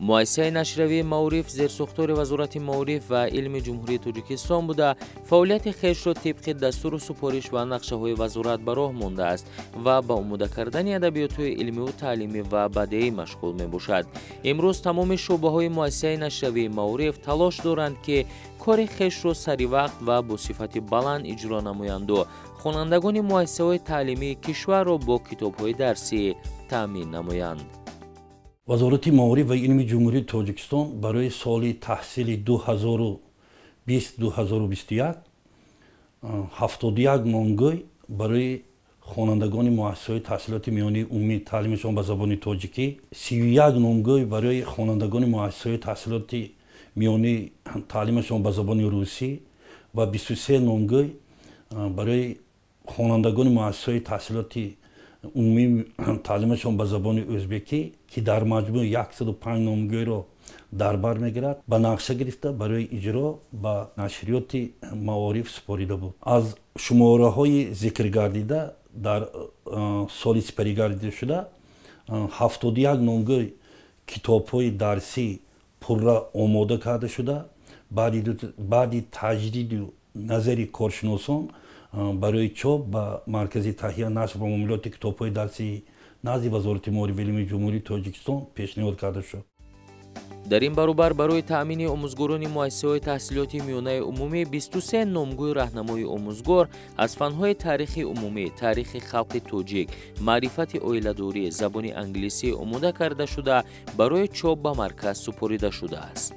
Муассисаи нашриявии Маориф зерсохтори Вазорати маориф ва илми Ҷумҳурии Тоҷикистон буда, фаъолияти хешро тибқи дастуру супориш ва нақшаҳои вазорат ба роҳ мондааст ва ба омода кардани адабиётҳои илмиву таълимӣ ва бадеӣ машғул мебошад. Имрӯз тамоми шӯъбаҳои муассисаи нашриявии Маориф талош доранд, ки кори хешро саривақт ва бо сифати баланд иҷро намоянду хонандагони муассисаҳои таълимии кишварро бо китобҳои дарсӣ таъмин намоянд. Вазорати маориф ва илми Ҷумҳурии Тоҷикистон барои соли таҳсили 2020-2021 71 номгӯй барои хонандагони муассисаҳои таҳсилоти миёнаи умумӣ, таълимашон ба забони тоҷикӣ, 31 номгӯй барои хонандагони муассисаҳои таҳсилоти миёнаи, таълимашон ба забони русӣ ва 23 номгӯй барои хонандагони муассисаҳои таҳсилоти умумӣ, таълимашон ба забони ӯзбекӣ, ки дар маҷмӯъ 105 номгӯйро дар бар мегирад, ба нақша гирифта, барои иҷро ба нашриёти Маориф супорида буд. Аз шумораҳои зикргардида дар соли сипаригардида шуда 71 номгӯй китобҳои дарсӣ пурра омода карда шуда, баъди таҷдиду назари коршиносон барои чоп ба Маркази таҳия, нашр ва муомилоти китобҳои дарсии назди Вазорати маориф ва илми Ҷумҳурии Тоҷикистон пешниҳод карда шуд. Дар ин баробар барои таъмини омӯзгорони муассисаҳои таҳсилоти миёнаи умумӣ 23 номгӯи раҳнамои омӯзгор аз фанҳои таърихи умумӣ, таърихи халқи тоҷик, маърифати оиладорӣ, забони англисӣ омода карда шуда, барои чоп ба марказ супорида шудааст.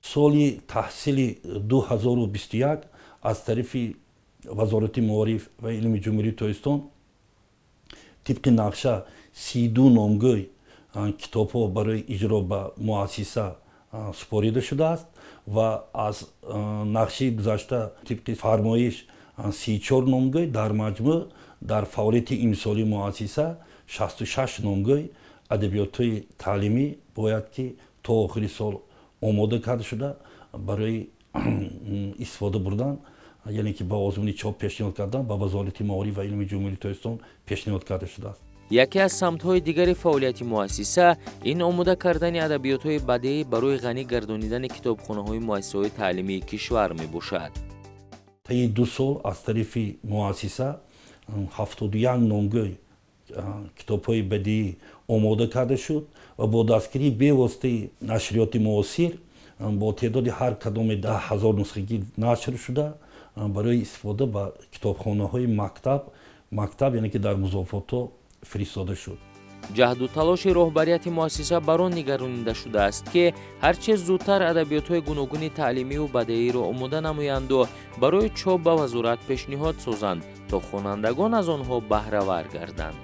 Соли таҳсили 2021 аз тарафи Вазорати маориф ва илми Ҷумҳурии Тоҷикистон тибқи нақша 32 номгӯй китобҳо барои иҷро ба муассиса супорида шудааст ва аз нақшаи гузашта тибқи фармоиш 34 номгӯй, дар маҷмӯъ дар фаъолияти имсолии муассиса 66 номгӯй адабиётҳои таълимӣ бояд ки то охири сол омода карда шуда, барои истифода бурдан, яъне ки ба озмуни чоп пешниҳод кардан, ба Вазорати маориф ва илми Ҷумҳурии Тоҷикистон пешниҳод карда шудааст. Яке аз самтҳои дигари фаъолияти муассиса ин омода кардани адабиётҳои бадеӣ барои ғанӣ гардонидани китобхонаҳои муассисаҳои таълимии кишвар мебошад. Таи 2 сол аз тарафи муассиса 71 номгӯй китобҳои бадеӣ омода карда шуд ва бо дастгирии бевоситаи нашриёти Муосир бо теъдоди ҳар кадоме 10 000 нусхагӣ нашр шуда, барои истифода ба китобхонаҳои мактаб, яъне ки дар музофотҳо фиристода шуд. Ҷаҳду талоши роҳбарияти муассиса бар он нигаронида шудааст, ки ҳарче зудтар адабиётҳои гуногуни таълимиву бадеиро омода намоянду барои чоп ба вазорат пешниҳод созанд, то хонандагон аз онҳо баҳравар гарданд.